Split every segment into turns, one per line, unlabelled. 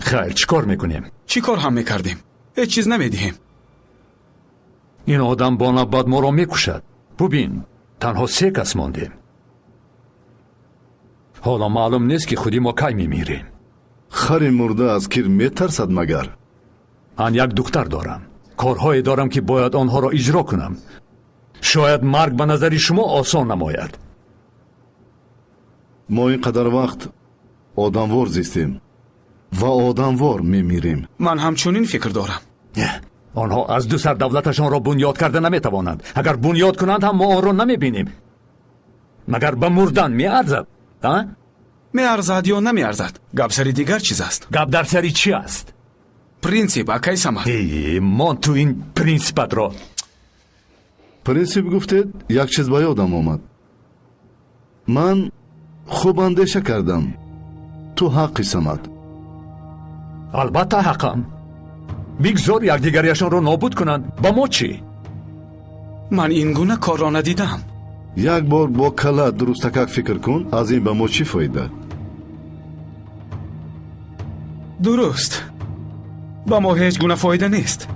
Хайр, чӣ кор мекунем?
Чӣ кор ҳам мекардем? Ҳеҷ чиз намедиҳем.
Ин одам бо навбат моро мекушад. Бубин, танҳо се кас мондем. Ҳоло маълум нест, ки худи мо кай мемирем.
Хари мурда аз кир метарсад магар?
Ман як духтар дорам. Корҳое дорам, ки бояд онҳоро иҷро кунам. Шояд марг ба назари шумо осон намояд.
Мо ин қадар вақт одамвор зистем ва одамвор мемирем.
Ман ҳамчунин фикр дорам.
Онҳо аз ду сар давлаташонро бунёд карда наметавонанд. Агар бунёд кунанд ҳам мо онро намебинем. Магар ба мурдан меарзад?
Меарзад ё намеарзад? Гап сари дигар чиз аст.
Гап дар сари чӣ аст?
Принсип, акай Самад.
Мон ту ин принсипатро.
Принсип гуфтед, як чиз ба ёдам омад. Ман хуб андеша кардам. Ту ҳаққи, Самад.
Албатта ҳаққам. Бигзор якдигарияшонро нобуд кунанд. Ба мо чӣ?
Ман ин гуна корро надидам.
Як бор бо кала дурустакак фикр кун, аз ин ба мо чӣ фоида?
Дуруст. Ба мо ҳеҷ гуна фоида нест.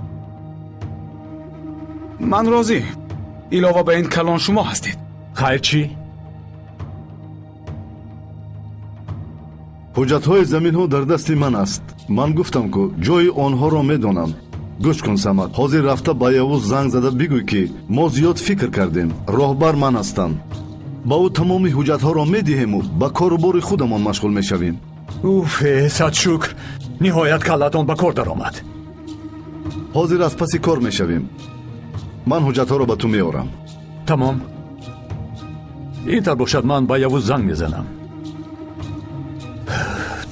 Ман розӣ. Илова ба ин калон шумо ҳастед.
Хайр, чӣ?
Ҳуҷҷатҳои заминҳо дар дасти ман аст. Ман гуфтам, ку ҷои онҳоро медонам. Гӯш кун, Самад, ҳозир рафта ба Явуз занг зада бигӯй, ки мо зиёд фикр кардем. Роҳбар ман ҳастам. Ба ӯ тамоми ҳуҷҷатҳоро медиҳему ба кору бори худамон машғул мешавем.
Уф, сад шукр, ниҳоят каллатон ба кор даромад.
Ҳозир аз паси кор мешавем. Ман ҳуҷҷатҳоро ба ту меорам.
Тамом. Ин тар бошад, ман ба Явуз занг мезанам.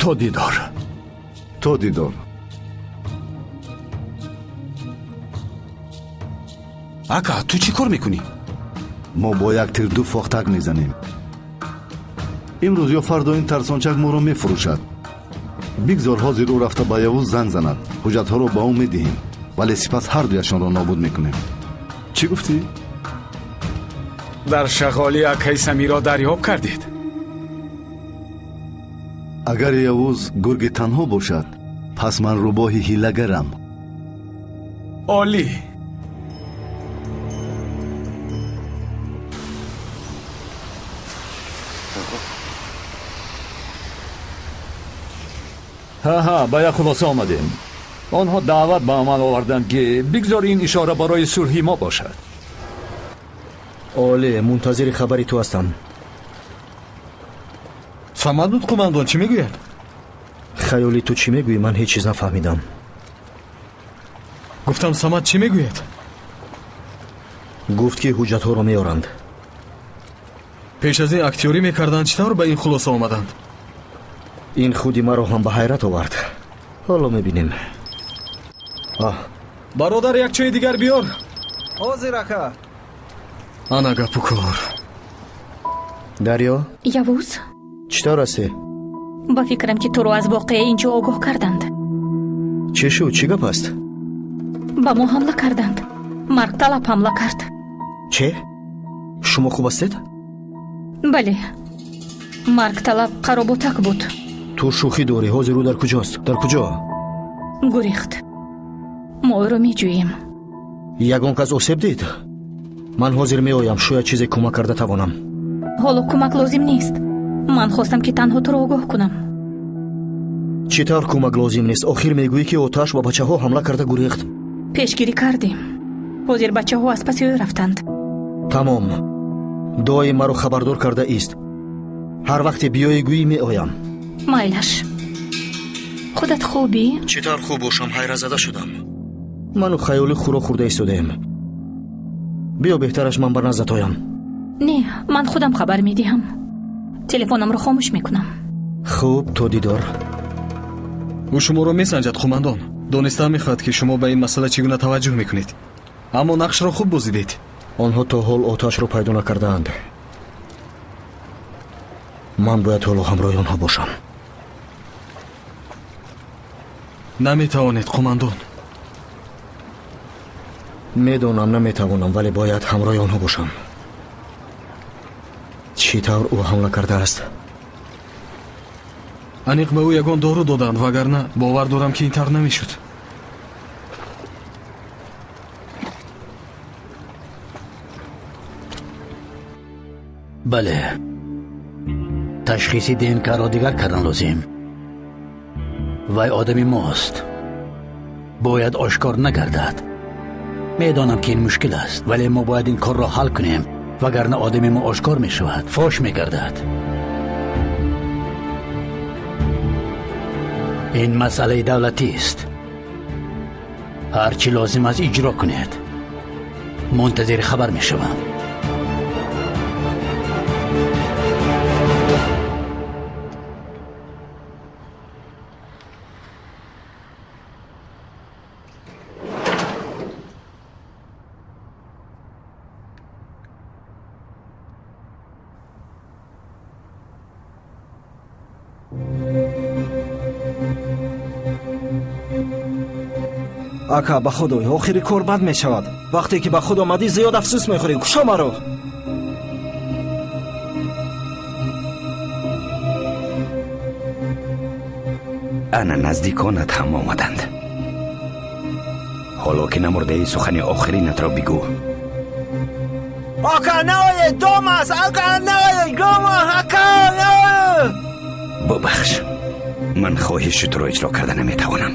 То дидор.
То дидор.
Ака, ту чӣ кор мекунӣ?
Мо бо як тир ду фохтак мезанем. Имрӯз ё фардо ин тарсончак моро мефурӯшад. Бигзор ҳозир ӯ рафта ба Явуз занг занад. Ҳуҷҷатҳоро ба ӯ медиҳем, вале сипас ҳар дуяшонро нобуд мекунем. Чӣ гуфтӣ?
Дар шағолӣ акаи Самиро дарёб кардед.
Агар Явуз гурги танҳо бошад, пас ман рӯбоҳи ҳилагарам.
Олӣ.
Ҳа, ба як хулоса омадем. Онҳо даъват ба амал оварданд, ки бигзор ин ишора барои сулҳи мо бошад.
Олӣ, мунтазири хабари ту ҳастам.
Самад буд, қумандон, чӣ мегӯяд?
Хаёли ту чӣ мегӯӣ? Ман ҳеҷ чиз нафаҳмидам.
Гуфтам, Самад чӣ мегӯяд?
Гуфт, ки ҳуҷҷатҳоро меоранд.
Пеш аз ин актёрӣ мекарданд, чӣ тавр ба ин хулоса омаданд?
Ин худи маро ҳам ба ҳайрат овард. Ҳоло мебинем.
Бародар, як чойи дигар биёр.
Ҳозир, ака.
Ана гапу кор.
Дарё?
Явуз?
Чӣ тавр ҳастӣ?
Ба фикрам, ки туро аз воқеа ин ҷо огоҳ карданд.
Чӣ шуд? Чӣ гап аст?
Ба мо ҳамла карданд. Маргталаб ҳамла кард.
Чӣ? Шумо хуб ҳастед?
Бале. Маргталаб қароботак буд.
Ту шӯхӣ дорӣ. Ҳозир ӯ дар куҷост? Дар куҷо?
Гурехт. Мо ӯро меҷӯем.
Ягон кас осеб дид? Ман ҳозир меоям, шояд чизе кӯмак карда тавонам.
Ҳоло кӯмак лозим нест. Ман хостам, ки танҳо туро огоҳ кунам.
Чӣ тавр кӯмак лозим нест? Охир мегӯӣ, ки оташ ба бачаҳо ҳамла карда гурехт.
Пешгирӣ кардем. Ҳозир бачаҳо аз паси ӯ рафтанд.
Тамом. Доим маро хабардор карда ист. Ҳар вақте биёӣ, гӯӣ, меоям.
Майлаш. Худат хубӣ?
Чӣ тавр хуб бошам? Ҳайратзада шудам. Ману хаёлӣ хӯрок хӯрда истодаем. Биё, беҳтараш ман ба наздат оям.
Не, ман худам хабар медиҳам. Телефонамро хомӯш мекунам.
Хуб, то дидор.
Ӯ шуморо месанҷад, қумандон. Донистан мехоҳад, ки шумо ба ин масъала чӣ гуна таваҷҷӯҳ мекунед. Аммо нақшро хуб бозидед.
Онҳо то ҳол оташро пайдо накардаанд. Ман бояд ҳоло ҳамроҳи онҳо бошам.
Наметавонед, қумандон.
Медонам, наметавонам, вале бояд ҳамроҳи онҳо бошам. Чӣ тавр ӯ ҳамла кардааст?
Аниқ ба ӯ ягон дору доданд, вагарна бовар дорам, ки ин тавр намешуд.
Бале, ташхиси ДНК-ро дигар кардан лозим. Вай одами мост, бояд ошкор нагардад. Медонам, ки ин мушкил аст, вале мо бояд ин корро ҳал кунем, вагарна одами мо ошкор мешавад, фош мегардад. Ин масъалаи давлатист. Ҳар чӣ лозим аст, иҷро кунед. Мунтазири хабар мешавам.
Ака, ба худой, охири кор бад мешавад. Вақте ки ба худ омадӣ, зиёд афсӯс мехӯрӣ. Кушо маро.
Ана наздиконат ҳам омаданд. Ҳоло ки намурдаи, сухани охиринатро бигӯ.
Ака, наоед, дом аст. Ака, наоед, дом, ака, наоед.
Бубахш, ман хоҳиши туро иҷро карда наметавонам.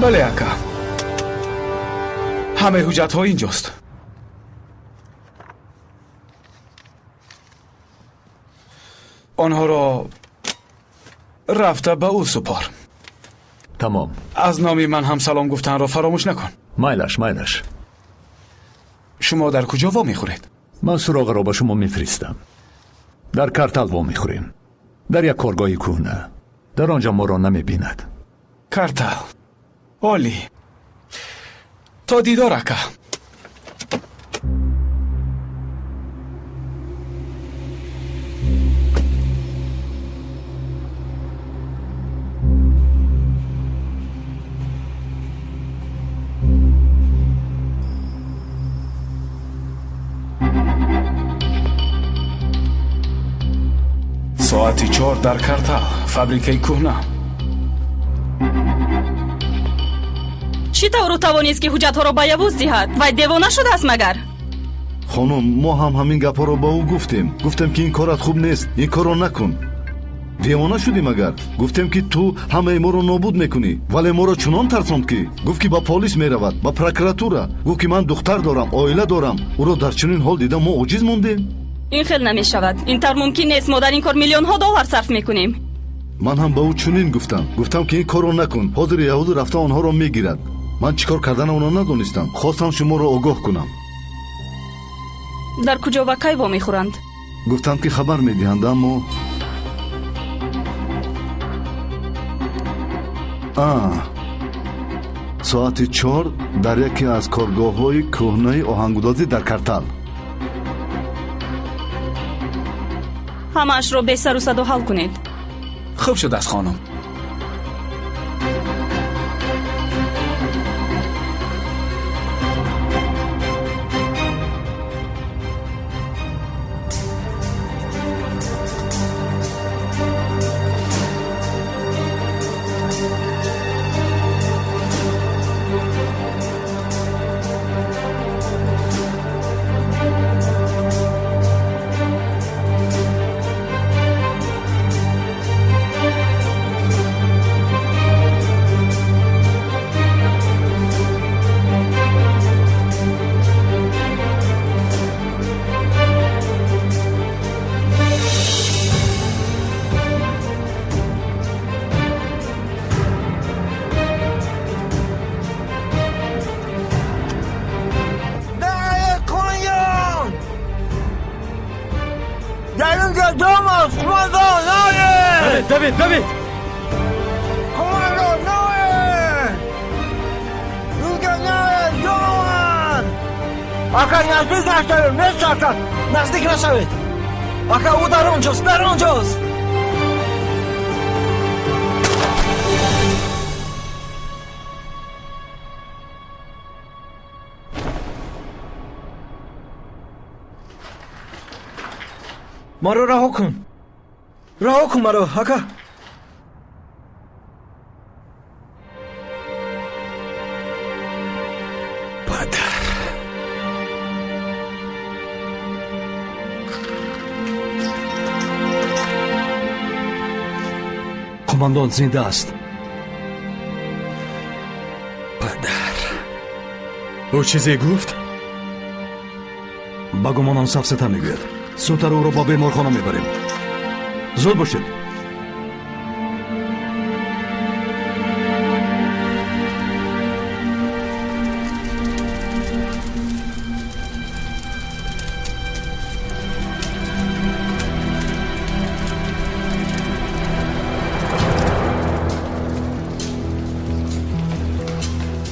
Бале, ака. Ҳамаи ҳуҷҷатҳо инҷост. Онҳоро рафта ба ӯ супор.
Тамом.
Аз номи ман ҳам салом гуфтанро фаромӯш накун.
Майлаш, майлаш.
Шумо дар куҷо вомехӯред?
Ман суроғаро ба шумо мефиристам. Дар Картал вомехӯрем. Дар як коргоҳи кӯҳна. Дар он ҷо моро намебинад.
Картал. Олӣ. То дидор, ака. Соати 4 дар Картал, фабрикаи кӯҳна.
Чӣ тавр ӯ тавонист, ки ҳуҷҷатҳоро ба Явуз диҳад? Вай девона шудааст магар?
Хонум, мо ҳам ҳамин гапҳоро ба ӯ гуфтем. Гуфтем, ки ин корат хуб нест, ин корро накун. Девона шудӣ магар? Гуфтем, ки ту ҳамаи моро нобуд мекунӣ, вале моро чунон тарсонд, ки гуфт, ки ба полис меравад, ба прокуратура. Гуфт, ки ман духтар дорам, оила дорам. Ӯро дар чунин ҳол дида мо оҷиз мондем.
Ин хел намешавад. Ин тавр мумкин нест. Мо дар ин кор миллионҳо доллар сарф мекунем.
Ман ҳам ба ӯ чунин гуфтам. Гуфтам, ки ин корро накун. Ҳозир Яҳуд рафта онҳоро мегирад. Ман чӣ кор карданамро надонистам. Хостам шуморо огоҳ кунам.
Дар куҷо ва кай вомехӯранд?
Гуфтанд, ки хабар медиҳанд, аммо соати 4 дар яке аз коргоҳҳои кӯҳнаи оҳангудозӣ дар Картал.
Ҳамаашро бесару садо ҳал кунед.
Хуб шудааст, хонум.
Давид, Давид! Ака, наздик нашавед, нест ака, наздик нашавед. Ака, ӯ дар он ҷост, дар он ҷост. Маро раҳо кун. Раҳо кун маро, ака.
Падар.
Қумандон зинда аст.
Падар.
Ӯ чизе гуфт?
Ба гумонам сафсата мегӯяд. Зудтар ӯро ба беморхона мебарем. Зуд бошед.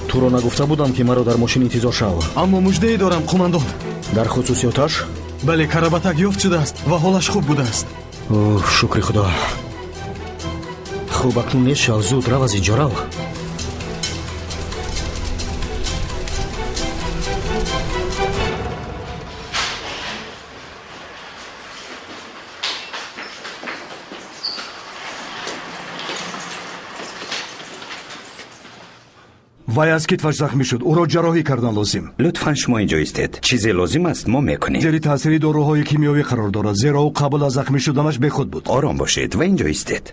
Туро нагуфта будам, ки маро дар мошин интизор шав.
Аммо муждае дорам, қумандон.
Дар хусусиёташ?
Бале, Карабатак ёфт шудааст ва ҳолаш хуб будааст.
Оҳ, шукри Худо. Хуб, акнун нест шав, зуд рав аз инҷо, рав.
Вай аз китфаш захмӣ шуд. Ӯро ҷарроҳӣ кардан лозим.
Лутфан шумо инҷо истед. Чизе лозим аст, мо мекунем.
Зери таъсири доруҳои кимиёвӣ қарор дорад, зеро ӯ қабл аз захмӣ шуданаш бехуд буд.
Ором бошед ва инҷо истед.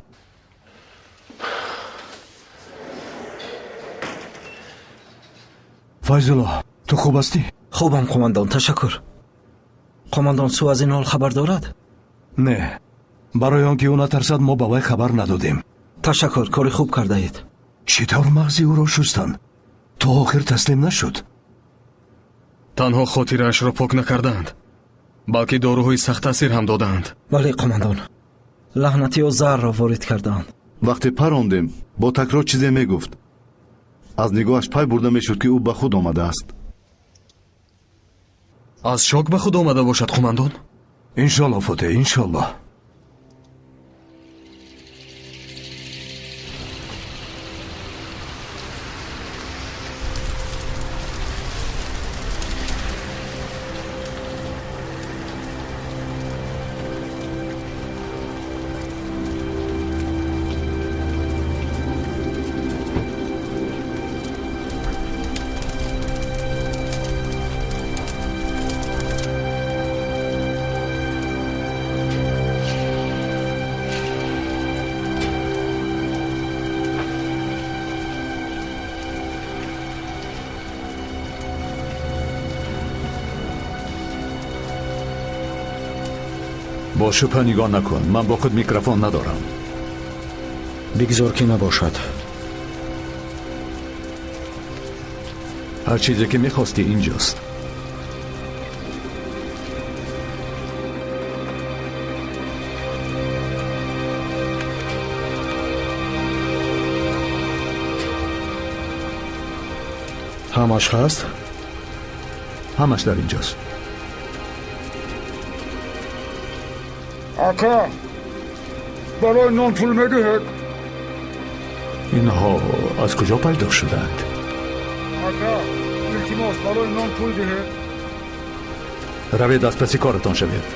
Файзулло,
Ту хуб ҳастӣ?
Хубам, қумандон, ташаккур. Қумандон Су аз ин ҳол хабар дорад?
Не, барои он ки ӯ натарсад, мо ба вай хабар надодем.
Ташаккур, кори хуб кардаед.
Чӣ тавр мағзи ӯро шустанд? То охир таслим нашуд.
Танҳо хотираашро пок накардаанд, балки доруҳои сахттаъсир ҳам додаанд.
Бале, қумандон, лаҳнатиҳо заҳрро ворид кардаанд.
Вақте парондем, бо такрор чизе мегуфт. Аз нигоҳаш пай бурда мешуд, ки ӯ ба худ омадааст.
Аз шок ба худ омада бошад, қумандон?
Иншоллоҳ, Фотеҳ, иншоллоҳ.
Бо шубҳа нигоҳ накун, ман бо худ микрофон надорам.
Бигзор ки набошад.
Ҳар чизе ки мехостӣ инҷост.
Ҳамаш ҳаст?
Ҳамаш дар инҷост.
Ака, барои нон пул медиҳед?
Инҳо аз куҷо пайдо шудаанд?
Ака, илтимос, барои нон пул диҳед.
Равед, аз паси коратон шавед.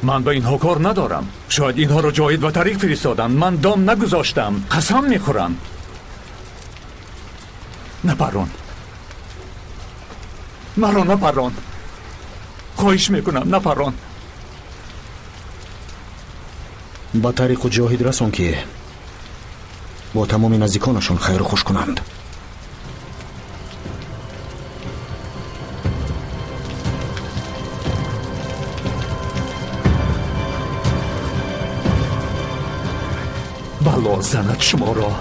Ман ба инҳо кор надорам. Шояд инҳоро Ҷоҳид ва Тариқ фиристоданд. Ман дом нагузоштам. Қасам мехӯрам. Напарон. Маро напарон. Хоҳиш мекунам, напарон.
Ба Тариқу Ҷоҳид расон, ки бо тамоми наздиконашон хайру хуш кунанд.
Бало занад шуморо,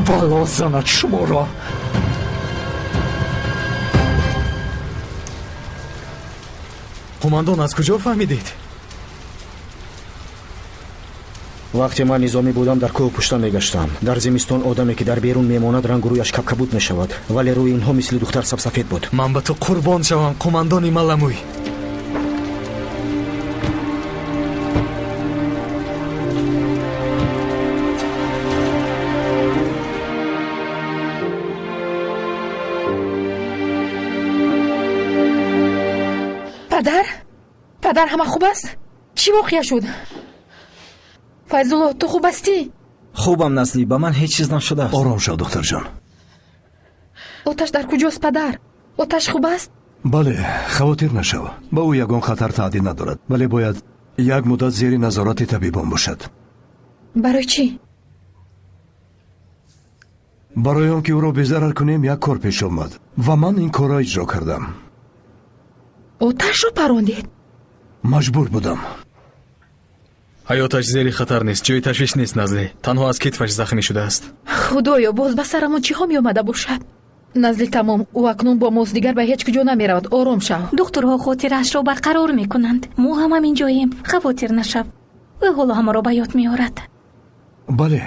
бало занад шуморо.
Қумандон, аз куҷо фаҳмидед?
Вақте ман низомӣ будам, дар кӯҳу пушта мегаштам. Дар зимистон одаме, ки дар берун мемонад, рангу рӯяш кабкабуд мешавад, вале рӯи инҳо мисли духтар сабсафед буд.
Ман ба ту қурбон шавам, қумандони маламӯй.
Падар? Падар, ҳама хуб аст? Чӣ воқеа шуд? Файзулло, ту хуб ҳастӣ?
Хубам, Назлӣ, ба ман ҳеҷ чиз нашудааст.
Ором шав, духтарҷон.
Оташ дар куҷост, падар? Оташ хуб аст?
Бале, хавотир нашав. Ба ӯ ягон хатар таҳдид надорад, вале бояд як муддат зери назорати табибон бошад.
Барои чӣ?
Барои он ки ӯро безарар кунем, як кор пеш омад ва ман ин корро иҷро кардам.
Оташро парондед?
Маҷбур будам.
Ҳаёташ зери хатар нест, ҷои ташвиш нест, Назлӣ. Танҳо аз китфаш захмӣ шудааст.
Худоё, боз ба сарамон чиҳо меомада бошад? Назлӣ тамом, ӯ акнун бо мост, дигар ба ҳеҷ куҷо намеравад. Ором шав.
Духтурҳо хотираашро барқарор мекунанд. Мо ҳам ҳаминҷоем. Хавотир нашав. Ӯ ҳоло ҳамаро ба ёд меорад.
Бале,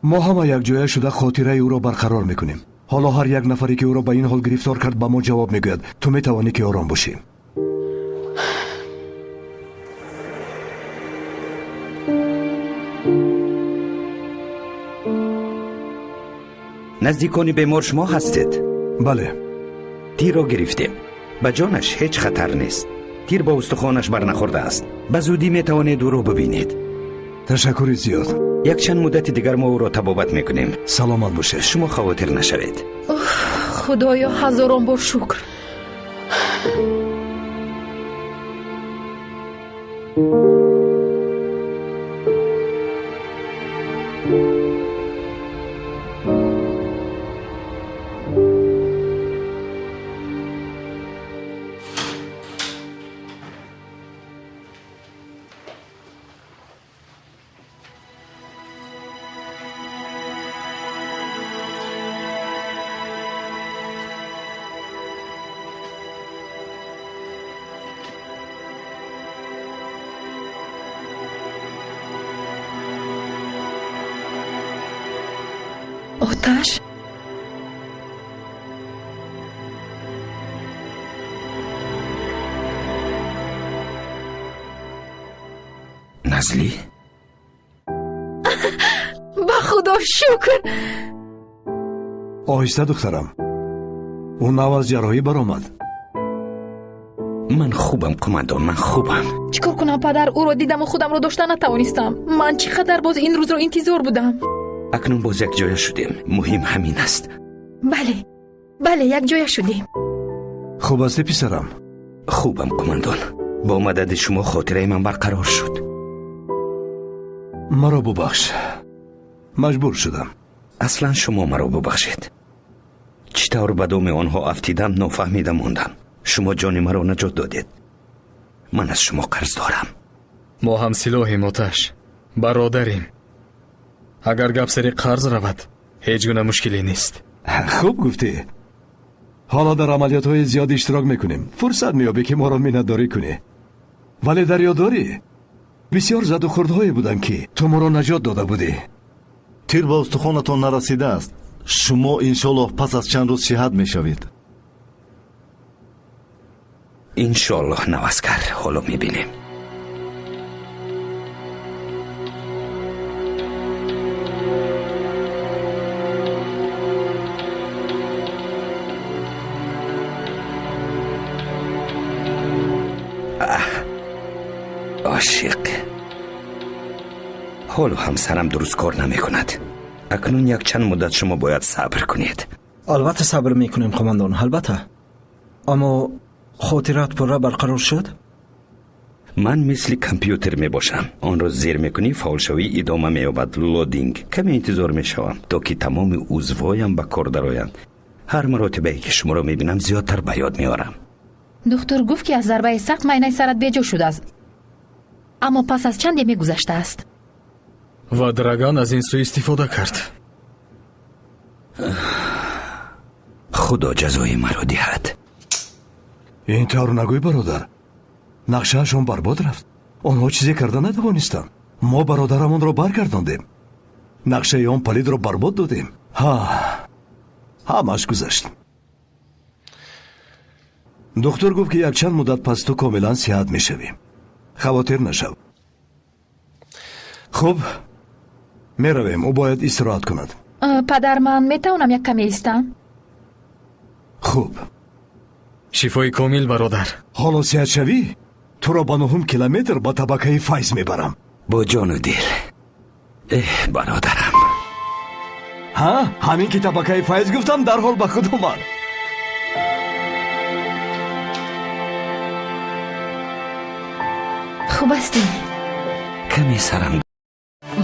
мо ҳама якҷоя шуда хотираи ӯро барқарор мекунем. Ҳоло ҳар як нафаре, ки ӯро ба ин ҳол гирифтор кард, ба мо ҷавоб мегӯяд. Ту метавонӣ ки ором бошӣ.
Наздикони бемор шумо ҳастед?
Бале.
Тирро гирифтем. Ба ҷонаш ҳеҷ хатар нест. Тир ба устухонаш барнахӯрдааст. Ба зудӣ метавонед ӯро бибинед.
Ташаккури зиёд.
Якчанд муддати дигар мо ӯро табобат мекунем.
Саломат бошед.
Шумо хавотир нашавед.
Худоё, ҳазорон бор шукр. Оташ?
Назлӣ?
Ба Худо шукр.
Оҳиста, духтарам. Ӯ нав аз ҷарроҳӣ баромад.
Ман хубам, қумандон, ман хубам.
Чӣ кор кунам, падар? Ӯро дидаму худамро дошта натавонистам. Ман чӣ қадар боз ин рӯзро интизор будам.
Акнун боз якҷоя шудем. Муҳим ҳамин аст.
Бале, бале, якҷоя шудем.
Хуб ҳастӣ, писарам?
Хубам, қумандон. Бо мадади шумо хотираи ман барқарор шуд.
Маро бубахш, маҷбур шудам.
Аслан шумо маро бубахшед. Чӣ тавр ба доми онҳо афтидам, нофаҳмида мондам. Шумо ҷони маро наҷот додед. Ман аз шумо қарз дорам.
Мо ҳамсилоҳем, Оташ, бародарем. Агар гап сари қарз равад, ҳеҷ гуна мушкиле нест.
Хуб гуфтӣ. Ҳоло дар амалиётҳои зиёд иштирок мекунем. Фурсат меёбӣ, ки моро миннатдорӣ кунӣ. Вале дар ёд дорӣ, бисёр задухӯрдҳое буданд, ки ту моро наҷот дода будӣ.
Тир ба устухонатон нарасидааст. Шумо иншоллоҳ пас аз чанд рӯз сиҳат мешавед.
Иншоллоҳ, наваскар, ҳоло мебинем. Ошиқ. Ҳоло ҳамсарам дуруст кор намекунад. Акнун якчанд муддат шумо бояд сабр кунед.
Албатта сабр мекунем, қумандон, албатта. Аммо хотираат пурра барқарор шуд?
Ман мисли компютер мебошам. Онро зер мекунӣ, фаъолшавӣ идома меёбад. Лодинг. Каме интизор мешавам, то ки тамоми узвҳоям ба кор дароянд. Ҳар маротибае ки шуморо мебинам, зиёдтар ба ёд меорам.
Духтур гуфт, ки аз зарбаи сахт майнаи сарат беҷо шудааст, аммо пас аз чанде мегузаштааст.
Ва Драган аз ин суистифода кард.
Худо ҷазои маро диҳад.
Ин тавр нагӯй, бародар. Нақшаашон барбод рафт. Онҳо чизе карда натавонистанд. Мо бародарамонро баргардондем. Нақшаи он палидро барбод додем. Ҳа, ҳамааш гузашт. Духтур гуфт, ки якчанд муддат пас ту комилан сиҳат мешавӣ. Хавотир нашав. Хуб, меравем. Ӯ бояд истироҳат кунад.
Падар, ман метавонам як каме истам?
Хуб.
Шифои комил, бародар.
Ҳоло сиҳатшавӣ туро ба 9 километр ба табакаи файз мебарам.
Бо ҷону дил. Эҳ, бародарам.
Ҳа, ҳамин ки табакаи файз гуфтам, дарҳол ба худ омад.
Хуб ҳастӣ?
Каме сарам.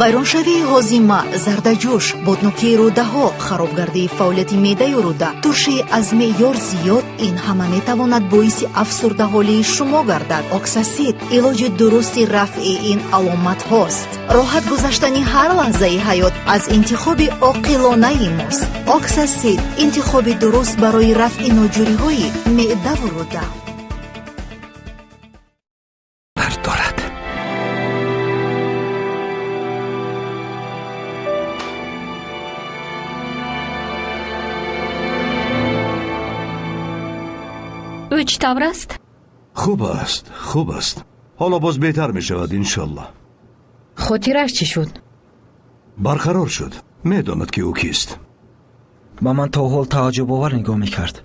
Вайроншавии ҳозима, зардаҷӯш, боднокии рӯдаҳо, харобгардии фаъолияти меъдаю рӯда, туршии аз меъёр зиёд, ин ҳама метавонад боиси афсурдаҳолии шумо гардад. Оксасид илоҷи дурусти рафъи ин аломатҳост. Роҳат гузаштани ҳар лаҳзаи ҳаёт аз интихоби оқилонаи мост. Оксасид интихоби дуруст барои рафъи ноҷӯриҳои меъдаву рӯда.
Ӯ чӣ тавр аст?
Хуб аст, хуб аст. Ҳоло боз беҳтар мешавад, иншоллоҳ.
Хотирааш чӣ шуд?
Барқарор шуд. Медонад, ки ӯ кист.
Ба ман то ҳол тааҷҷубовар нигоҳ мекард.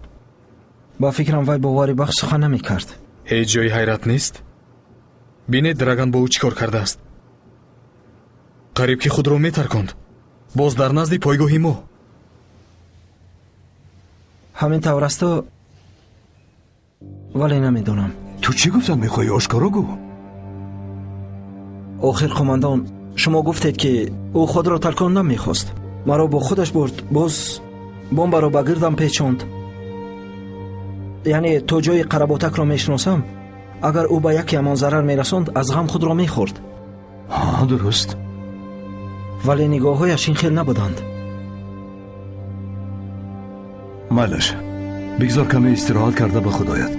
Ба фикрам, вай бовари бахш сухан намекард.
Ҳеҷ ҷои ҳайрат нест. Бинед, Драган бо ӯ чӣ кор кардааст. Қариб ки худро метарконд. Боз дар назди пойгоҳи мо.
Ҳамин тавр асту, вале намедонам.
Ту чӣ гуфтан мехоҳӣ? Ошкоро гӯ.
Охир қумандон, шумо гуфтед, ки ӯ худро таркондан мехост. Маро бо худаш бурд, боз бомбаро ба гирдам печонд. Яъне то ҷои Қаработакро мешиносам, агар ӯ ба якеамон зарар мерасонд, аз ғам худро мехӯрд.
Ҳа, дуруст.
Вале нигоҳҳояш ин хел набуданд.
Майлаш, бигзор каме истироҳат карда ба худ ояд.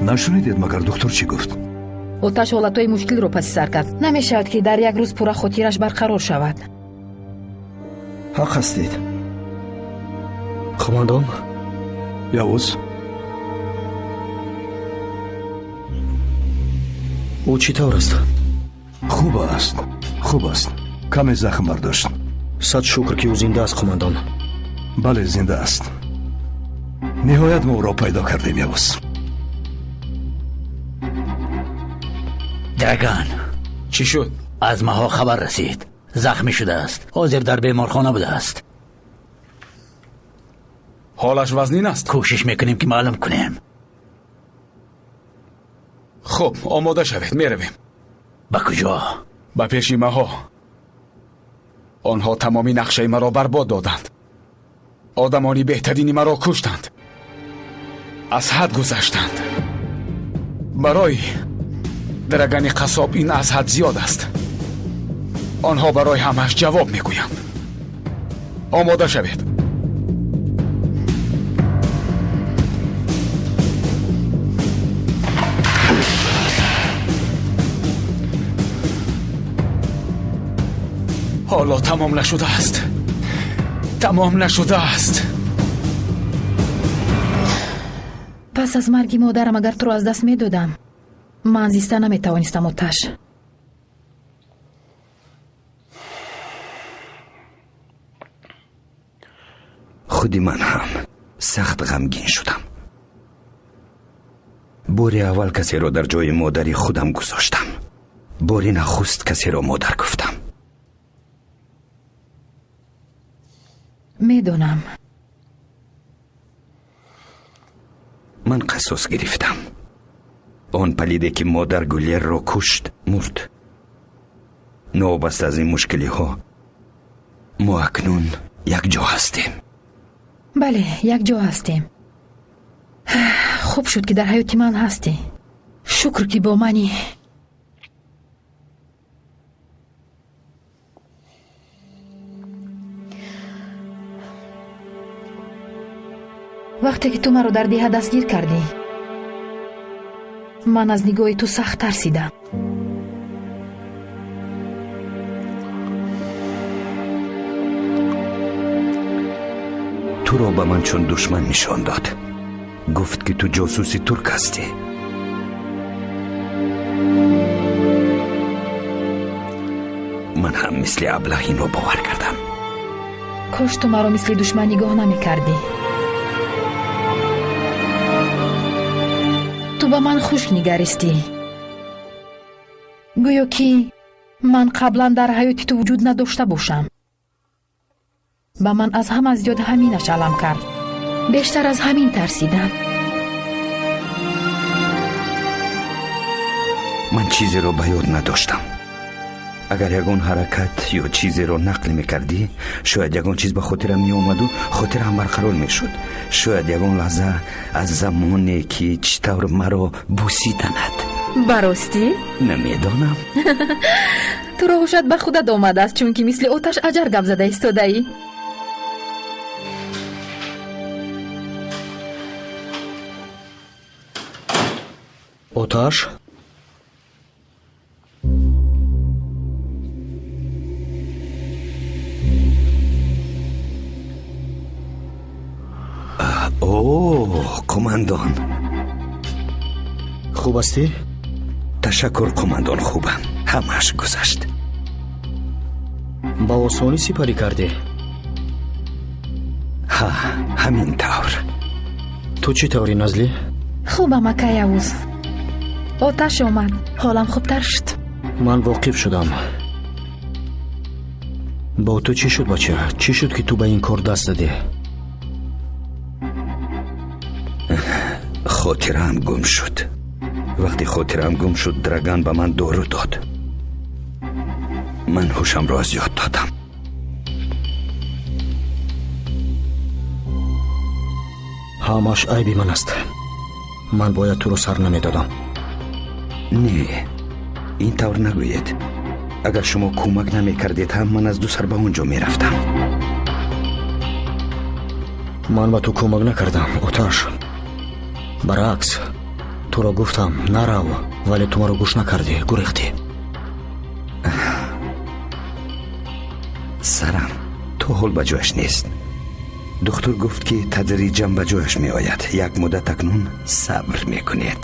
Нашунидед магар духтур чӣ гуфт?
Оташ ҳолатҳои мушкилро паси сар кард. Намешавад, ки дар як рӯз пурра хотираш барқарор шавад.
Ҳақ ҳастед.
Қумандон.
Явуз.
Ӯ чӣ тавр аст?
Хуб аст, хуб аст. Каме захм бардошт.
Сад шукр, ки ӯ зинда аст, қумандон.
Бале, зинда аст. Ниҳоят мо ӯро пайдо кардем, Явуз.
Драган.
Чӣ шуд?
Аз маҳо хабар расид. Захмӣ шудааст. Ҳозир дар беморхона будааст.
Ҳолаш вазнин аст?
Кӯшиш мекунем, ки маълум кунем.
Хуб, омода шавед, меравем.
Ба куҷо?
Ба пеши маҳо. Онҳо тамоми нақшаи маро барбод доданд. Одамони беҳтарини маро куштанд. Аз ҳад гузаштанд. Барои Драгани қассоб ин аз ҳад зиёд аст. Онҳо барои ҳамааш ҷавоб мегӯянд. Омода шавед. Ҳоло тамом нашудааст. Тамом нашудааст.
Пас аз марги модарам агар туро аз даст медодам, ман зиста наметавонистам, Оташ.
Худи ман ҳам сахт ғамгин шудам. Бори аввал касеро дар ҷои модари худам гузоштам. Бори нахуст касеро модар гуфтам.
Медонам.
Ман қасос гирифтам. Он палиде, ки модар Гулерро кушт, мурд. Новобаста аз ин мушкилиҳо, мо акнун якҷо ҳастем.
Бале, якҷо ҳастем. Хуб шуд, ки дар ҳаёти ман ҳастӣ. Шукр, ки бо манӣ. Вақте ки ту маро дар деҳа дастгир кардӣ, ман аз нигоҳи ту сахт тарсидам.
Туро ба ман чун душман нишон дод. Гуфт, ки ту ҷосуси турк ҳастӣ. Ман ҳам мисли аблаҳ инро бовар кардам.
Кош ту маро мисли душман нигоҳ намекардӣ. Ту ба ман хушк нигаристӣ, гӯё ки ман қаблан дар ҳаёти ту вуҷуд надошта бошам. Ба ман аз ҳама зиёд ҳаминаш алам кард. Бештар аз ҳамин тарсидам.
Ман чизеро ба ёд надоштам. Агар ягон ҳаракат ё чизеро нақл мекардӣ, шояд ягон чиз ба хотирам меомаду хотираам барқарор мешуд. Шояд ягон лаҳза аз замоне, ки чӣ тавр маро бусиданад.
Ба ростӣ?
Намедонам.
Туро ҳушат ба худат омадааст, чунки мисли оташ аҷар гап зада истодаӣ.
Оташ?
О, қумандон.
Хуб ҳастӣ?
Ташаккур, қумандон, хубам. Ҳамааш гузашт.
Ба осонӣ сипарӣ кардӣ?
Ҳа, ҳамин тавр.
Ту чӣ таврӣ, Назлӣ?
Хубам, ака Явуз. Оташ омад, ҳолам хубтар шуд.
Ман воқиф шудам. Бо ту чӣ шуд, бача? Чӣ шуд, ки ту ба ин кор даст задӣ?
Хотираам гум шуд. Вақте хотираам гум шуд, Драган ба ман дору дод. Ман ҳушамро аз ёд додам.
Ҳамаш айби ман аст. Ман бояд туро сар намедодам.
Не, ин тавр нагӯед. Агар шумо кӯмак намекардед ҳам, ман аз ду сар ба он ҷо мерафтам.
Ман ба ту кӯмак накардам, Оташ. Баръакс, туро гуфтам нарав, вале ту маро гӯш накардӣ, гурехтӣ.
Сарам то ҳол ба ҷояш нест. Духтур гуфт, ки тадриҷан ба ҷояш меояд. Як муддат акнун сабр мекунед.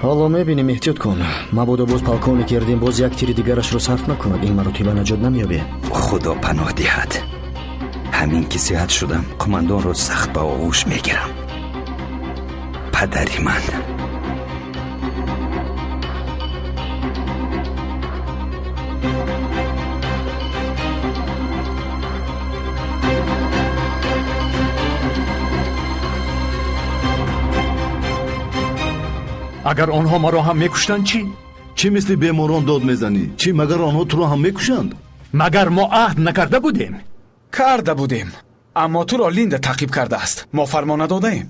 Ҳоло мебинем, эҳтиёт кун. Мабодо боз полковник Эрдим боз як тири дигарашро сарф накунад, ин маротиба наҷот намеёбӣ.
Худо паноҳ диҳад. Ҳамин ки сиҳат шудам, қумандонро сахт ба оғӯш мегирам. Падари ман.
Агар онҳо маро ҳам мекуштанд чӣ?
Чӣ мисли беморон дод мезанӣ? Чӣ магар онҳо туро ҳам мекушанд?
Магар мо аҳд накарда будем?
Карда будем, аммо туро Линда таъқиб кардааст. Мо фармон надодаем.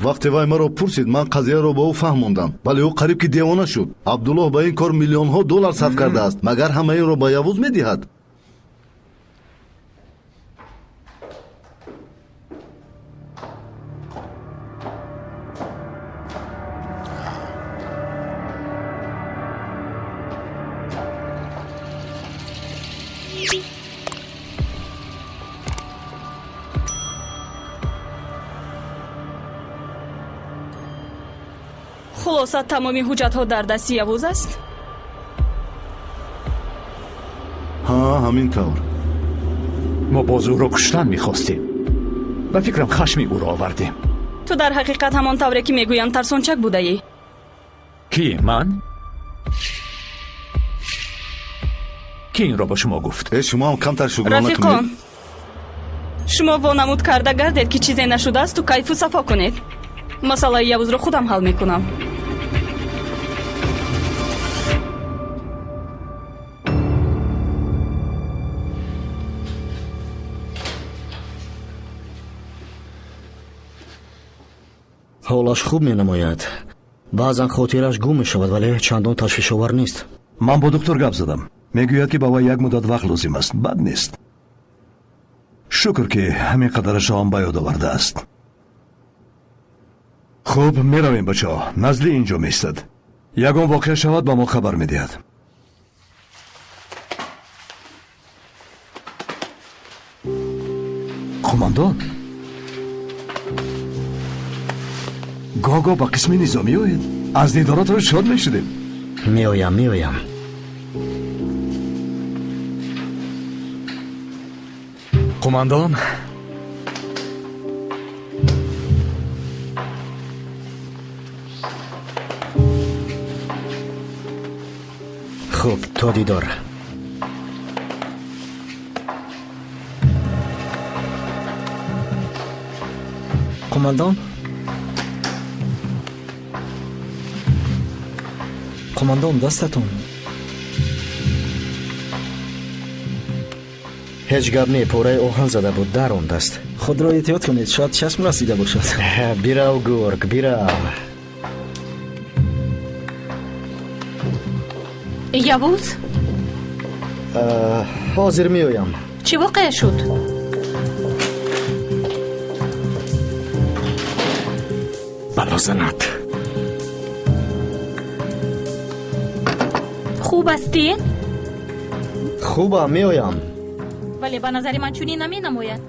Вақте вай маро пурсид, ман қазияро ба ӯ фаҳмондам, вале ӯ қариб ки девона шуд. Абдуллоҳ ба ин кор миллионҳо доллар сарф кардааст. Магар ҳама инро ба Явуз медиҳад?
Хулоса, тамоми ҳуҷҷатҳо дар дасти Явуз аст?
Ҳа, ҳамин тавр.
Мо боз ӯро куштан мехостем. Ба фикрам хашми ӯро овардем.
Ту дар ҳақиқат ҳамон тавре ки мегӯянд тарсончак будаӣ.
Ки ман? Ки инро ба шумо гуфт?
Э, шумо ҳам камтар шукрона кунед.
Рафиқон, шумо вонамуд карда гардед, ки чизе нашудаасту кайфу сафо кунед. Масъалаи Явузро худам ҳал мекунам.
Ҳолаш хуб менамояд. Баъзан хотираш гум мешавад, вале чандон ташвишовар нест.
Ман бо доктор гап задам. Мегӯяд, ки ба вай як муддат вақт лозим аст. Бад нест. Шукр, ки ҳамин қадарашро ҳам ба ёд овардааст. Хуб, меравем, бачаҳо. Назли ин ҷо меистад. Ягон воқеа шавад, ба мо хабар медиҳад. Қумандон, гоҳ-гоҳ ба қисми низомӣ оед. Аз дидоратон шод мешудем.
Меоям, меоям.
Қумандон,
хуб, то дидор.
Қумандон, қумандон, дастатон.
Ҳеҷ гап не, пораи оҳан зада буд, дар он даст.
Худро эҳтиёт кунед, шояд чашм расида бошад.
Бирав, гург, бирав.
Явуз?
Ҳозир меоям.
Чӣ воқеа шуд?
Бало занад.
Хуб ҳастӣ?
Хубам, меоям.
Вале ба назари ман чунин наменамояд.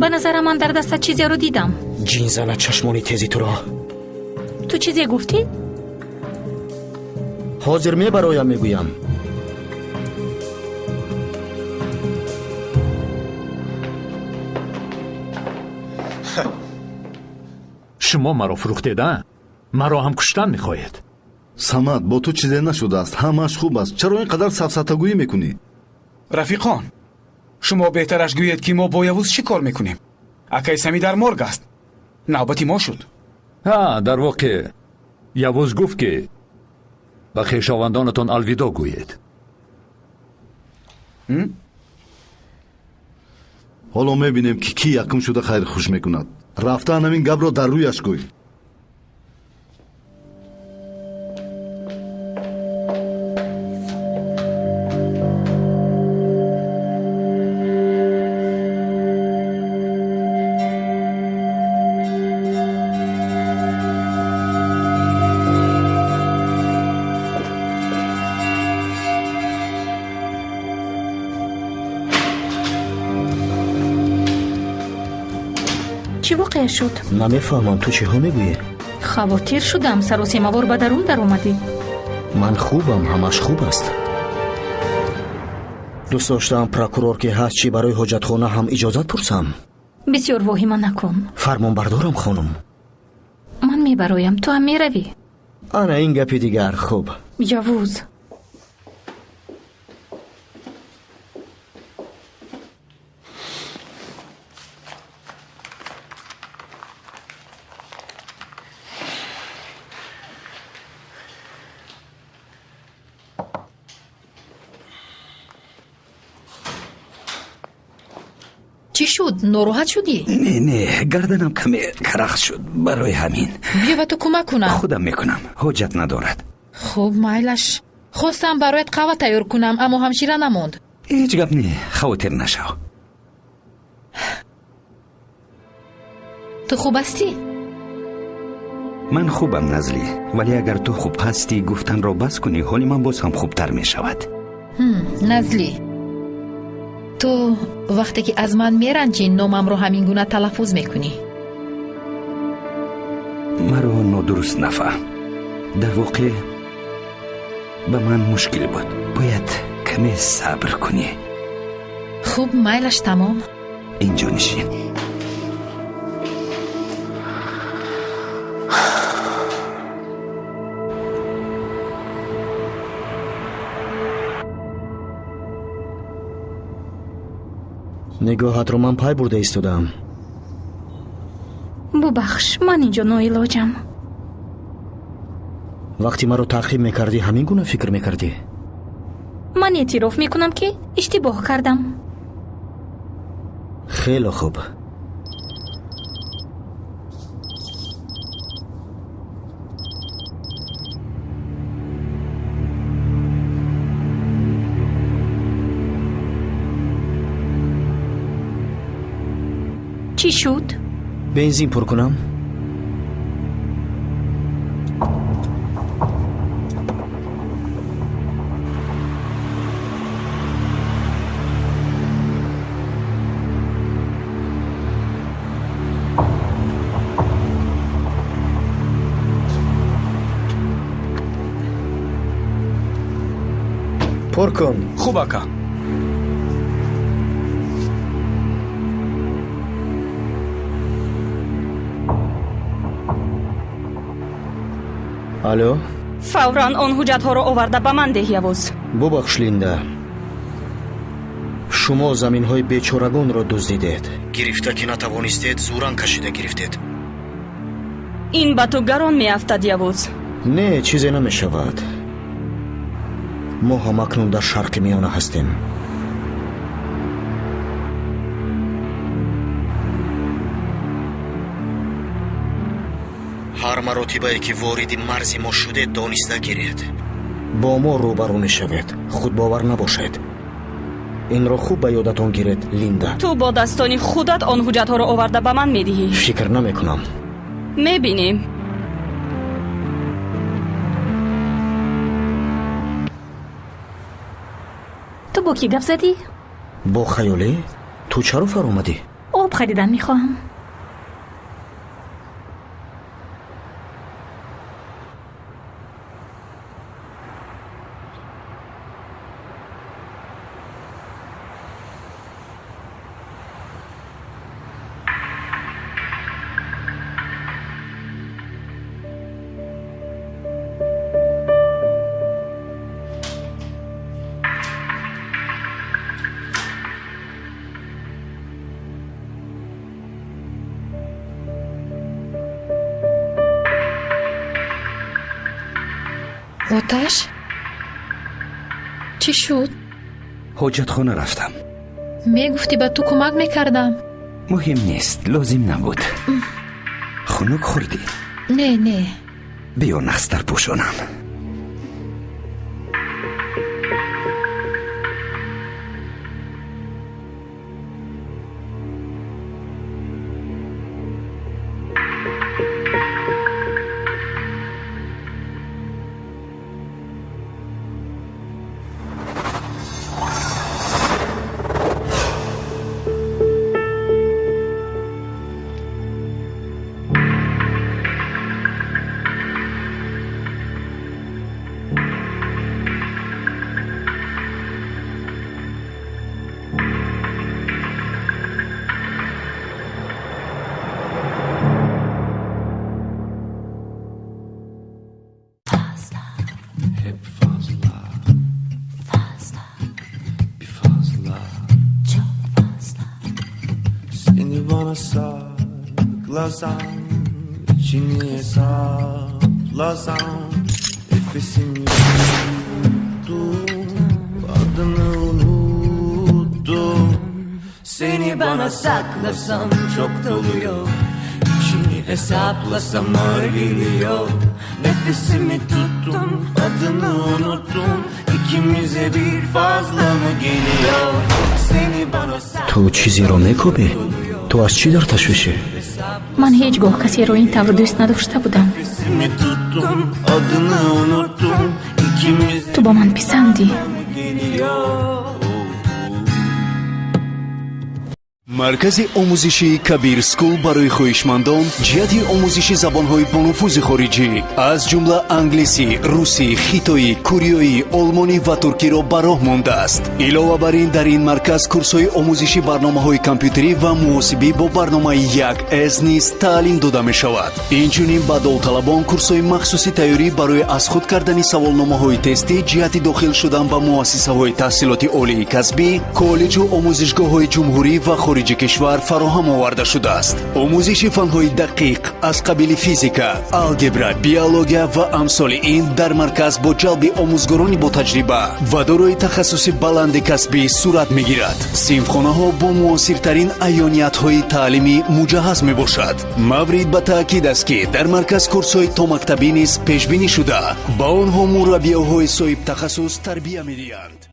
Ба назарам ман дар дастат чизеро дидам.
Ҷин занад чашмони тези туро.
Ту чизе гуфтӣ?
Ҳозир мебароям, мегӯям.
Шумо маро фурӯхтед, а? Маро ҳам куштан мехоҳед.
Самад, бо ту чизе нашудааст, ҳамааш хуб аст. Чаро ин қадар сафсатагӯӣ мекунӣ?
Рафиқон, шумо беҳтараш гӯед, ки мо бо Явуз чӣ кор мекунем? Акаи Сами дар морг аст. Навбати мо шуд.
Ҳа, дар воқеъ Явуз гуфт, ки ба хешовандонатон алвидо гӯед.
Ҳоло мебинем, ки кӣ якум шуда хайрхуш мекунад. Рафтан ҳамин гапро дар рӯяш гӯй.
Чӣ воқеа шуд?
Намефаҳмам, ту чиҳо мегӯӣ?
Хавотир шудам, саросемавор ба дарун даромадӣ.
Ман хубам, ҳамаш хуб аст. Дӯст доштаам прокурор ки ҳаст, чӣ барои ҳоҷатхона ҳам иҷозат пурсам.
Бисёр воҳима накун.
Фармонбардорам, хонум.
Ман мебароям, ту ҳам меравӣ.
Ана ин гапи дигар. Хуб.
Явуз.
Чӣ шуд? Нороҳат шудӣ?
Не, не, гарданам каме карахт шуд, барои ҳамин.
Биё ба ту кӯмак кунам.
Худам мекунам, ҳоҷат надорад.
Хуб, майлаш. Хостам бароят қаҳва тайёр кунам, аммо ҳамшира намонд.
Ҳеҷ гап не, хавотир нашав.
Ту хуб ҳастӣ?
Ман хубам, Назлӣ, вале агар ту хуб ҳастӣ, гуфтанро бас кунӣ, ҳоли ман боз ҳам хубтар мешавад.
Назлӣ, ту вақте ки аз ман меранҷӣ, номамро ҳамин гуна талаффуз мекунӣ.
Маро нодуруст нафаҳм. Дар воқеъ ба ман мушкил буд. Бояд каме сабр кунӣ.
Хуб, майлаш, тамом.
Инҷо нишин.
Нигоҳатро ман пай бурда истодаам.
Бубахш, ман инҷо ноилоҷам.
Вақте маро таъқиб мекардӣ, ҳамин гуна фикр мекардӣ?
Ман эътироф мекунам, ки иштибоҳ кардам.
Хеле хуб.
Чӣ шуд?
Бензин пур кунам? Пур кун.
Хуб, ака.
Алло?
Фавран он ҳуҷҷатҳоро оварда ба ман деҳ, Явуз.
Бубахш, Линда. Шумо заминҳои бечорагонро дуздидед. Гирифта ки натавонистед, зӯран кашида гирифтед.
Ин ба ту гарон меафтад, Явуз.
Не, чизе намешавад. Мо ҳамакнун дар Шарқи Миёна ҳастем. Ҳар маротибае ки вориди марзи мо шудед, дониста гиред. Бо мо рӯбарӯ мешавед. Худбовар набошед. Инро хуб ба ёдатон гиред, Линда.
Ту бо дастони худат он ҳуҷҷатҳоро оварда ба ман медиҳӣ.
Фикр намекунам.
Мебинем.
Ту бо кӣ гап задӣ?
Бо хаёлӣ? Ту чаро фаромадӣ?
Об харидан мехоҳам.
Оташ? Чӣ шуд?
Ҳоҷатхона рафтам.
Мегуфтӣ ба ту кӯмак мекардам.
Муҳим нест, лозим набуд. Хунук хӯрдӣ?
Не, не.
Биё нағзтар пӯшонам.
Saklasan, içini hesaplasan, nefesimi tuttum, adını unuttum. Seni bana saklasam çok doluyor, içini hesaplasam ağır geliyor. Nefesimi tuttum, adını unuttum, ikimize bir fazla mı geliyor? Seni bana
Ту чизеро мекобӣ? Ту аз чӣ дар ташвишӣ?
Ман ҳеҷ гоҳ касеро ин тавр дӯст надошта будам. Ту ба ман писандӣ.
Маркази омӯзишии Кабир Скул барои хоҳишмандон ҷиҳати омӯзиши забонҳои бонуфузи хориҷӣ, аз ҷумла англисӣ, русӣ, хитоӣ, кореоӣ, олмонӣ ва туркиро ба роҳ мондааст. Илова бар ин, дар ин марказ курсҳои омӯзиши барномаҳои компютерӣ ва муҳосибӣ бо барномаи 1С низ таълим дода мешавад. Инчунин ба довталабон курсҳои махсуси тайёрӣ барои аз худ кардани саволномаҳои тестӣ ҷиҳати дохил шудан ба муассисаҳои таҳсилоти олии касбӣ, коллеҷу омӯзишгоҳҳои ҷумҳурӣ ва хориҷи кишвар фароҳам оварда шудааст. Омӯзиши фанҳои дақиқ аз қабили физика, алгебра, биология ва амсоли ин дар марказ бо ҷалби омӯзгорони ботаҷриба ва дорои тахассуси баланди касбӣ сурат мегирад. Синфхонаҳо бо муосиртарин аёниятҳои таълимӣ муҷаҳҳаз мебошад. Маврид ба таъкид аст, ки дар марказ курсҳои томактабӣ низ пешбинӣ шуда, ба онҳо мураббиёҳои соҳибтахассус тарбия медиҳанд.